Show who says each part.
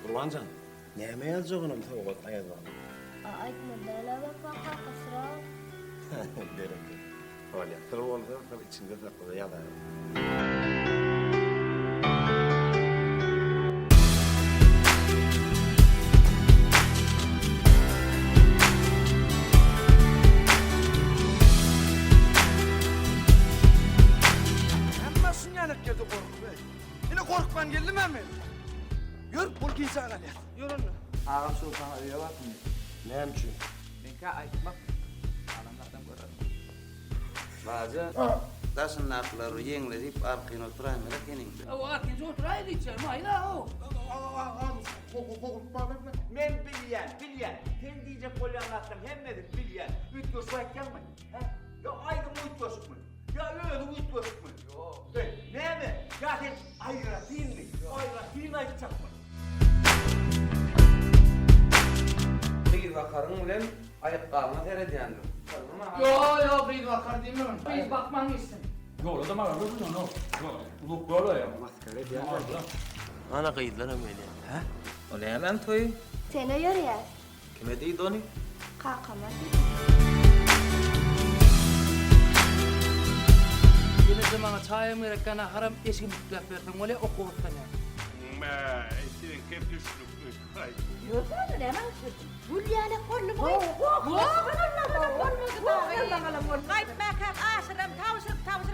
Speaker 1: Gurbanjan, näme ýazjak onam sowgat Aýazbaba?
Speaker 2: A aýtmaly däl-ä Wepa kaka, syra.
Speaker 1: Berekella. Bolýa, syr bolsa, syr içiňde sakla-da ýazaýber.
Speaker 3: Hemme şunýanak geldi gorkup eý. Ine gorkman geldim-ä men. Ýör, bol gijä galýas. Ýör onda.
Speaker 4: Agam şu saňa öýe barsyn diýdi.
Speaker 1: Näme üçin?
Speaker 4: Meňkä aýtmak. Galan zadam görer. Baja, daşyndakylar ýeňle diýip arkaýyn oturaýmaly ekeniň.
Speaker 5: Hawa, arkaýynja oturaý diýjek, maýla-ow.
Speaker 6: Men bilýän, bilýän. Sen diýjek bolýan zatlaryň hemmesini bilýän. Üýtgeşik aýtýaňmy? Hä? Ýa aýdym üýtgeşikmi? Ýa özüň üýtgeşikmi? Ýok. Eý, näme? Ýa sen aýratynmy? Aýratyn aýtjakmy?
Speaker 4: Gyz bakaryň bilen aýakgabyňa seredýändir.
Speaker 5: Ýo, ýo, gyz bakar diýmegin. Gyz bakman gitsin.
Speaker 7: Ýola-da maňa görünenok. Uzak ýol aýa.
Speaker 1: Masgara edýän. Ana gyzlaram gelýär.
Speaker 4: Hä? O nämäň toýy?
Speaker 2: Seni öýerýäs.
Speaker 4: Kime diýdi ony?
Speaker 2: Kakama diýdi.
Speaker 5: Ýene-de maňa çaýam gerekkä naharam eşigimi ütläp berseň bolýa okuwa gyssanýan.
Speaker 8: Mä, seňkem düşnükli. Aý.
Speaker 9: Ýörsene näme aýtýarsyň? Gül ýalak boldumy? Gaýtmakak aşyram tabşyryp tabşyryp.